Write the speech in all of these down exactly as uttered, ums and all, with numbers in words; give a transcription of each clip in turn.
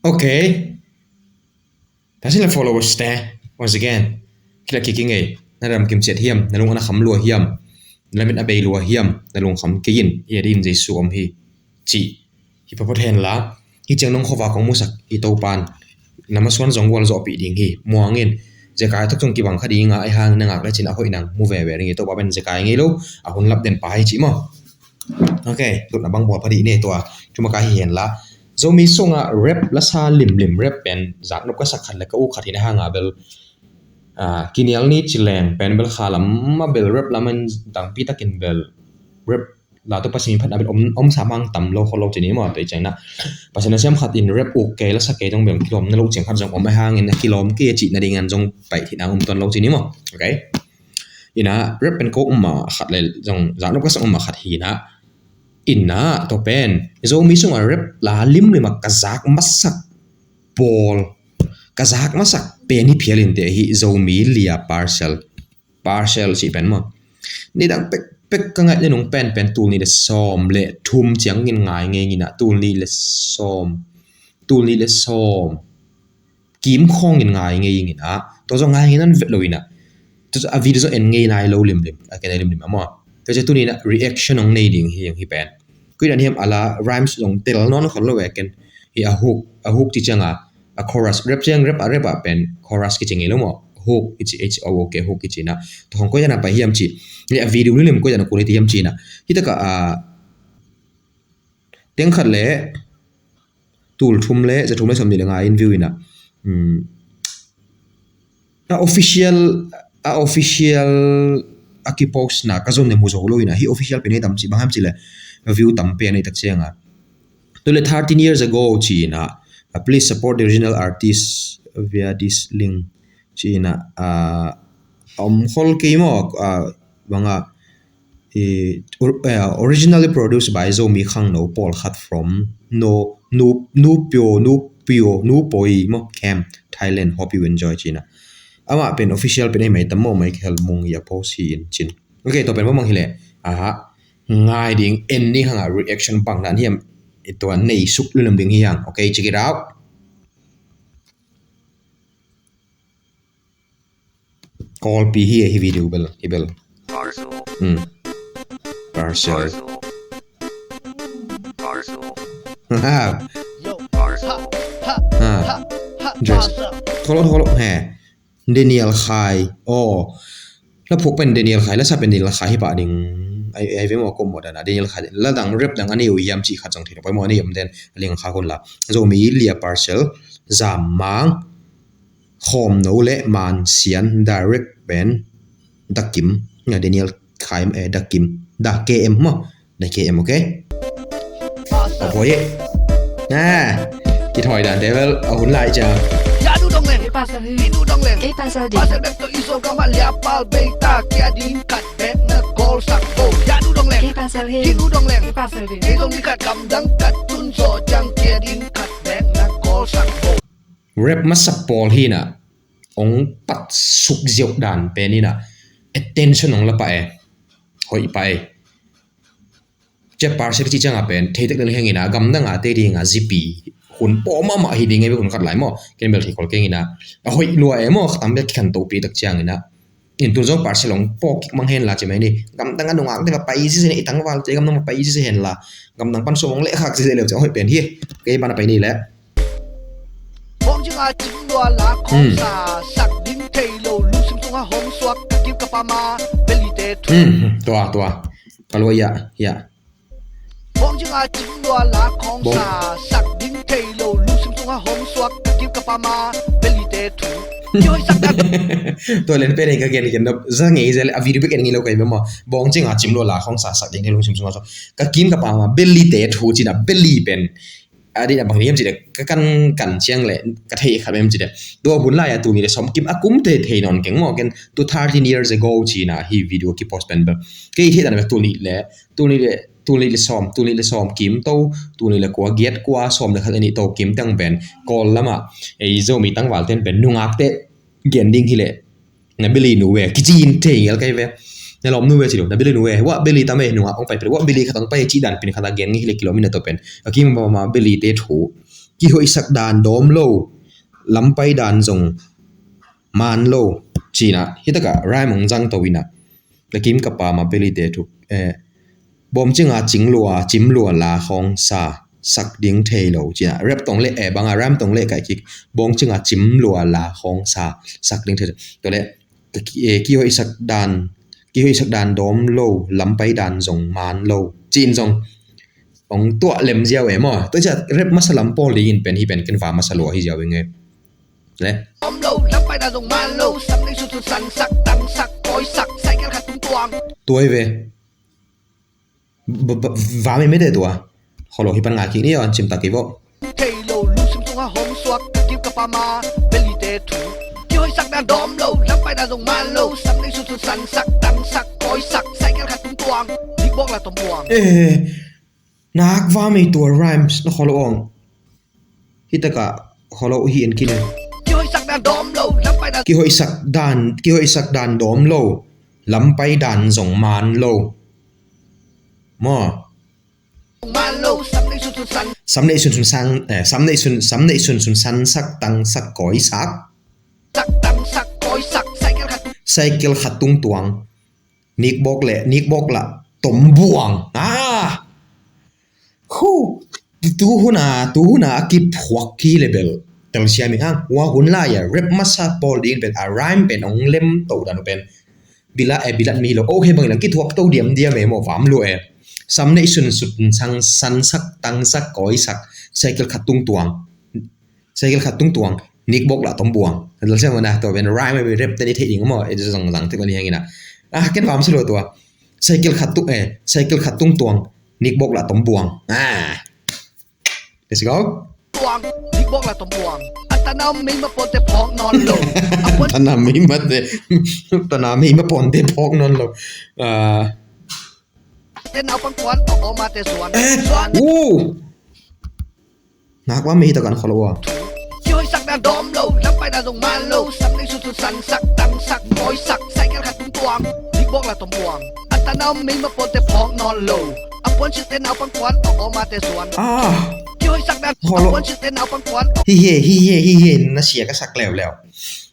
Okay. That's it, followers te. Once again, kila kiki ngei. Na ram kim chet hiam, na lung ana kham lua hiam, na lamit a bei lua hiam, na lung kham kei in, hi a din Jesu om hi. Ci. Hi papot hen la. Hi ciang nong khova kong musak hi Topan. Na masuan zong gual zo pi ding hi. Muangin. Zekai thok zong kibang kha dinga, ai hang na ngak le cin a hoih nang. Mu veve ring hi Topa pen zekai ngei lo. A hun lap den pa hi ci mo. Okay, tut na bang bual pha dih ne tua. Cuma ka hi hen la. Zomi sunga rap lasa limlim rap pen zak nop ka sak khat le ka u khat hi na hanga bel. Ah, kinial ni cileng pen bel kha lam ma bel rap laman dangpi takin bel rap la tu pasimi phat a bel om, om sa mang tam lo kho lo cini mo. Tei ceng na. Pasin na siam khat in rap uk kei lasa kei zong bel kilom na lo ceng khat zong om a hangin kilom kei cih na dingan zong pai thina om ton lo cini mo. Okay. Ina rap pen ko um a khat le zong zak nop ka sak um a khat hi na. Ina to pen Zomi sunga rap la limlim a ka zak masak pawl, ka zak masak pen hi phial in te hi Zomi lia parcel. Parcel si pen mo. Ni dang pek pek ka ngai ni nung pen pen tul ni le som le thum ciang in ngai ngei ngina tul ni le som. Tul ni le som. Kim khong in ngai ngei ngina. To zong ngai ngei nan vet lo ina. To a video zong en ngei nai lo limlim. A ken limlim a mo. To tu ni na reaction ong nei ding hi hi pen. Kuidan hiam ala rhymes zong tel non khol lo e ken. Hi a hook, a hook ci cianga. A chorus, rap ciang rap a rap a pen chorus ki ci ngei lo mo. Hook ki ci, H O O K, hook ki ci na. To hong kuidan a pa hiam ci. Ni a video limlim kuidan a kuni ti hiam ci na. Hi taka a teng khat le tul thum le za thum le som ni le nga in view ina. A official, a official a kipost na ka zon ne mu zo lo ina hi official pe ne tam ci bang ham ci le view tam pe ne tak cianga. Tu le thirteen years ago ci ina, please support the original artist via this link ci ina. Om khol kei mo banga originally produced by Zomi khangno pawlkhat from no nu nu pio nu pio nu poi mo camp Thailand. Hope you enjoy ci ina. Amah pen official pen ei mai tam mo mai khel mung ya post hi in cin. Okay, to pen mo mang hi le. Aha. Ngai ding ending hanga reaction bang nan hiam. Tua nei suk lulam ding hi hang. Okay, check it out. Kawlpi hi hi video bel hi bel. Parcel. Hmm. Parcel. Parcel. Ha. Yo. Parcel. Ha. Ha. Dress. Tholo tholo he. Daniel Khai. Oh. La phuk pen Daniel Khai, la sa pen Daniel Khai hi pa ding. Ai ai ve mo ko mo dana Daniel Khai. La dang rap dang ani u yam ci khat zong thei pa mo ani yam den ling kha kon la. Zomi lia parcel. Zam mang. Khawm no le man sian direct pen Dakim na Daniel Khai eh Dakim Da K M mo Da K M okay. Apoye na kithoi dan te bel a hun lai cha. Kei pasal hi. Kei pasal di. Kei pasal hi. Kei pasal di. Rap masak pawl hi na ong pat suk ziok dan pen hi na attention ong la pa e. Hoi pa e. Cia parcel ci cianga pen theitek dang heng hi na gamdang a te dinga zipi hun pawh mahmah hi ding e. Hun khat lai maw ken bel thei khol keng hi na a hoih lua e maw khatam bek kikhan topi tak ciang hi na. In tun zong parcel ong pawk kik mang hen la ci mai ni. Gamdang a nungak ding a pai zizia ni i tangval te gamdang a pai zizia hen la. Gamdang pan sum ong leh khak zizia leu ci a hoih pen hi. Kei pan a pai ni leh. Bawng cing a cim lua la khawng sa sak ding thei lo lungsim sung a hong suak ka kim ka pam a beli te thu. Tua tua. Ka lua ia ia. Bawng cing a cim lua la khawng sa sak ding thei lo lungsim sung a hong suak ka kim ka pam a beli te thu. Tua len pen ka gen gen nop za ngei zel a video bek en ngei lo kai memo. Bawng cing a cim lua la khawng sa sak ding thei lungsim sung a suak ka kim ka pam a beli te thu cina beli pen. A dina bang hiam cina ka kan kan ciang le ka thei khat mem cina. Tua hun lai a tuni le som kim a kum te thei non keng mo ken tu thirteen years ago cina hi video ki post pen bel. Kei thei dan bek tuni le tuni le tuni le som tuni le som kim to tuni le kua giat kua som le khat ani to kim tang pen kol lama ei Zomi tangval ten pen nungak te gen ding hi le. Na beli nu ve kici in thei ngel kai ve. Na lom nu ve ci lo na beli nu ve wa beli tam e nungak ong pai pen wa beli khat ong pai ci dan pin khat a gen ngi hi le kilom in na to pen a kim ma ma beli te thu. kihoihsak dan dawm lo, lampai dan zong maan lo. Cinah, hi takah rhyme hong zang to inah, ka kim ka pam a belite thu, eh, bawmcinga cing lua, cim lua la khawng sa, sak ding thei lo. Cinah, rap tong le, eh, banga rhyme tong le kaih kik, bawmcinga cim lua la khawng sa, sak ding thei lo. Tua le, ka ki-, eh, kihoihsak dan, kihoihsak dan dawm lo, lampai dan zong maan lo. Cin zong hong tuah lem ziau e maw. Tua ciah rap masa lam pawl dingin pen hi pen ken va masa lua hi ziau ing e. Le. Om lo, lampai dan zong maan lo, sam nei sun sun san sak, tang sak, kawi sak, cycle khat tung tuang. Tua hi ve. Ba, ba, va mei mei te tua. Kholo hi pan ngai kik ni on cim tak ki vo. Thei lo, lungsim sunga hong suak, ka kim ka pam a belite thu. Kihoihsak dan dawm lo, lampai dan zong maan lo, sam nei sun sun san sak, tang sak, kawi sak, cycle khat tung tuang, dik bawk la tom buang. Eh, nak va mei tua rhymes na kholo ong. Hi takah kholo hi en kine. Kihoihsak dan dawm lo, lampai dan. Kihoihsak dan, kihoihsak dan dawm lo, lampai dan zong maan lo. Maw. Maan lo, sam nei sun sun san. Sam nei sun sun san, eh, sam nei sun, sam nei sun sun san sak, tang sak, kawi sak. Sak, tang sak, kawi sak, cycle khat. Cycle khat tung tuang. Nik bawk le, nik bawk la tom buang. Ah! Hu! Tu huna, tu huna a kiphuak ki le bel. Tel siam ing hang. Hua hun lai a rap masa pawl dingin pen a rhyme pen hong lem to dan uh pen. Bilat, eh, bilat mi hi lo. Oh, he bang ilang kithuak to diam diam e maw, vam lua e. Sam nei sun sun sang san sak, tang sak, kawi sak, cycle khat tung tuang. Cycle khat tung tuang, nik bawk la tom buang. Tel siam na, tua pen rhyme mi rap te ni thei ding maw, e zang zang te ko ni hang ina. Ah, ken vam sa lua tua. Cycle khat tung, eh, cycle khat tung tuang, nik bawk la tom buang. Ah. Let's go. Tuang, dik bawk la tom buang. A tana mei ma ponte phawk nawn lo. A puan tana mei ma te, tana mei ma ponte phawk nawn lo. Ah. Te naupang puan, a awma te zuan. Eh, zuan. Uh. Nak va mei hi ta kan kholo ua. Kihoihsak dan dawm lo, lampai dan zong maan lo, sam nei sun sun san sak, tang sak, kawi sak, cycle khat tung tuang, dik bawk la tom buang. A tana mei ma ponte phawk nawn lo. A puan silh te naupang puan, a awma te zuan. Ah. Kihoihsak dan, a puan silh te naupang puan. Hi he, hi he, hi he, na sia ka sak leuleu.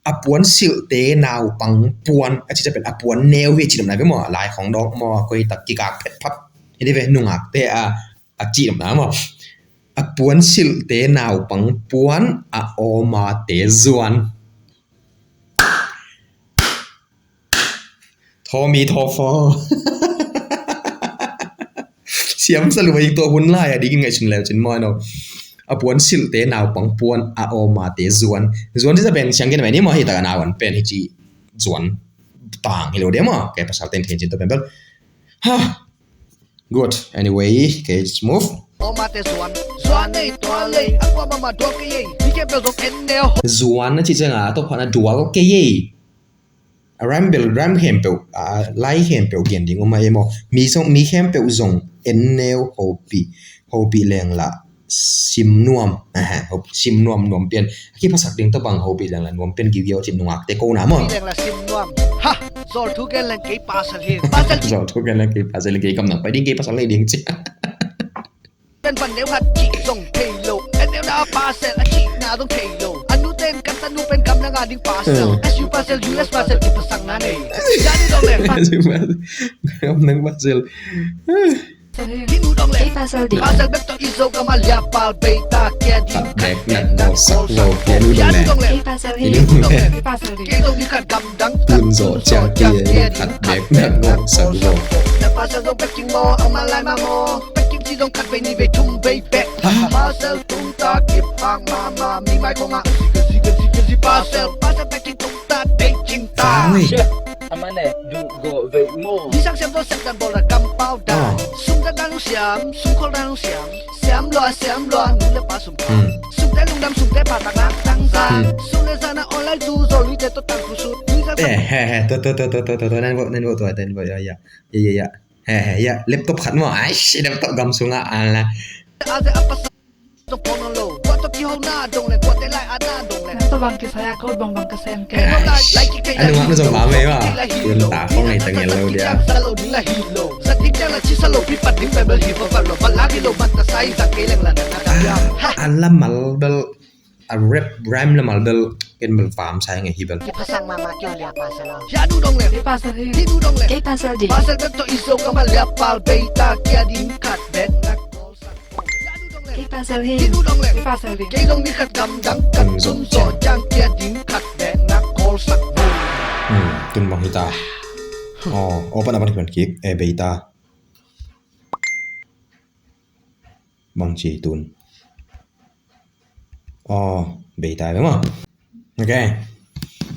A puan silh te naupang puan, a ci ca pen a puan neu hi ci nam nai ve maw, lai khong dawk maw, koi tak kikak phet phat. Hi ni ve, nungak te a, a ci nam na maw. A puan silh te naupang puan, a awma te zuan. Thaw mi thaw faw. Siam sa lua ing tua hun lai a dingin ngaihsun leu cin maw no. A puan silh te naupang puan a awma te zuan. Zuan ci ta pen siang gen mai ni maw hi ta ka nau an pen hi ci zuan. Tang hi lo de maw. Kei pasal ten ten cin ta pen bel. Ha. Good. Anyway, okay, let's move. Awma te zuan. Zuan nei tua lei. A kua mama dual kei ei. Hi kei bel zong en neo. Zuan na ci ciang a to pha na dual kei ei. A rhyme bel, rhyme khempeuh, a, lai khempeuh gen ding om a em aw. Mi zong, mi khempeuh zong en neu hopih, hopih leng lah sim nuam. Aha, hop-, sim nuam, nuam pian. A kiphasak ding tawh bang hopih leng lah nuam pian giugiau cin nungak te ko na maw. Hopih leng lah sim nuam. Ha! Zawl thu gen leng kei pasal hi. Pasal zawl thu gen leng kei pasal hi, kei kam nang pai ding kei pasal hi ding ci. Ten van neu khat cih zong thei lo. En neu na pasal a cihna zong thei lo. A nu ten kan tanu pen gamla nga ding pasal. Hmm. S U pasal, U S pasal, kipasakna nei. Jadi dong le. Gamla pasal. Kinu dong le. Kei pasal ding. Pasal bek tawh i Zogam a lia pal bei ta kia ding. Khat bek nak ngawk sak lo kia nu dong le. Kei pasal hi. Kinu dong le. Kei pasal ding. Kei zong ni khat gam dang. Tun zawh ciang kia ni khat bek nak ngawk sak lo. Na pasal zong bek king maw, a ma lai ma maw. Bek king ci zong khat bei ni bei thum bei bek. Pasal tung ta kip hang mama, mi mai kong a. Zi, zi, zi, zi, zi, pasal, pasal bek king tung ta dei cing ta. Oi. Siap, a ma ne, du go vei maw. Ni sang siam zong siam dan bawl dan kampau dan. Ah. Sum dan dan siam, sum khol dan siam. Siam lua, siam lua, nu le pa sum pa. Hmm. Sum te lungdam, sum te pa tak nak tang zan. Hmm. Sum le zan a online tu zol lui te to tang kusut. Lui zan. Eh, he, he, to, to, to, nan vo, nan vo, to, nan vo, ya, ya. Ya, ya, ya. He, he, ya, laptop khat maw, aish, laptop gam sungah, alah. A nungak na zong ba mei maw. Tun ta khong ei tang yellow dia. Cisa lo pi pat ding bel bel hi va va lo, bal la di lo mat na sai za kei leng la na na na. Ha. A lamal bel, a rap rhyme lamal bel ken bel vam sai nge hi bel. Ki pasang mama kyo lia pasal lo. Ya du dong le. Ki pasal hi. Hi du dong le. Ki pasal di. Pasal bel to iso ka mal lia pal beita kia ding kat bet na kol sa. Ya du dong le. Ki pasal hi. Hi du dong le. Ki pasal di. Kei long di kat gam dang kat tum zo jang kia ding kat bet na kol sa. Hmm, tun bang hita. Oh, open up kik. Eh, beita. Bang ci tun. Oh, beita bema. Okay.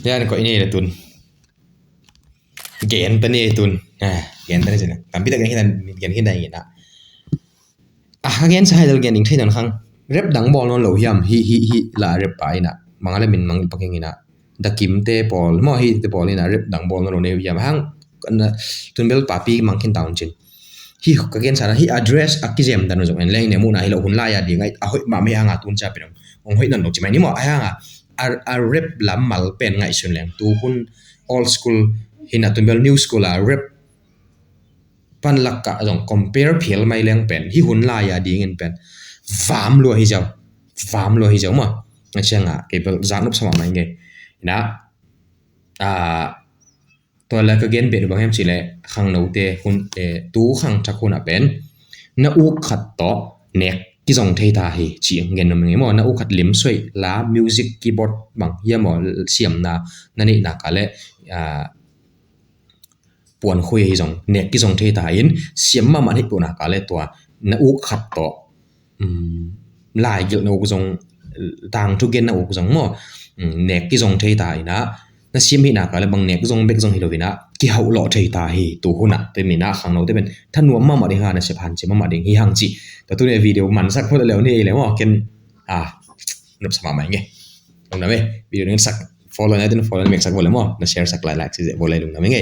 Ya, ko ini le tun. Gen tani tun. Ah, gen tani sina. Tampi tak gen kita, gen kita ina. Ah, gen sa hai dal gen ing thai dan khang. Rap dang bol non lo hiam hi hi hi la rap pa ina. Mangala min mang paking ina. Da Kim te pawl, maw hi te pawl ina rap dang bawl na lo nei hiam hang, na, tun bel papi mang khin tawn cin. Hi ka gen sana hi address a kizem dan zong en leng ne mu na hi lo hun lai a di ngai a hoih ma me hanga tun cha pen ong hoih nan lo ci mai ni maw a hanga a, a rap lam mal pen ngai sun leng tu hun old school hi na tun bel new school a rap pan lak ka zong compare phial mai leng pen hi hun lai a dingin pen vam lua hi zau, vam lua hi zau maw. A cianga kei bel zak nup sama mai nge ina. A, tua la ka gen beh bang hem ci le khangnote hun, eh, tu khang thak hun a pen na uk khat to nek kizong thei ta hi ci gen nom nge maw. Na uk khat lim soi la music keyboard bang hiam maw siamna na neih na ka le, a, puan khui hi zong nek kizong thei ta in siam mahmah hi puna ka le tua na uk khat to, um, lai gilh na uk zong tang thu gen na uk zong maw, um, nek kizong thei ta ina na siam hi na ka le bang nek zong bek zong hi lo ina kihauh lawh thei ta hi tu huna te mina khangno te ben thanuam mahmah ding ha na sep han ci mahmah ding hi hang ci. Tua tu ne video mansak phot leu ni le maw ken a nup sama mai nge. Ong na me video ning sak follow na ten follow mek sak vole maw na share sak lai like si ze vole lung na me nge.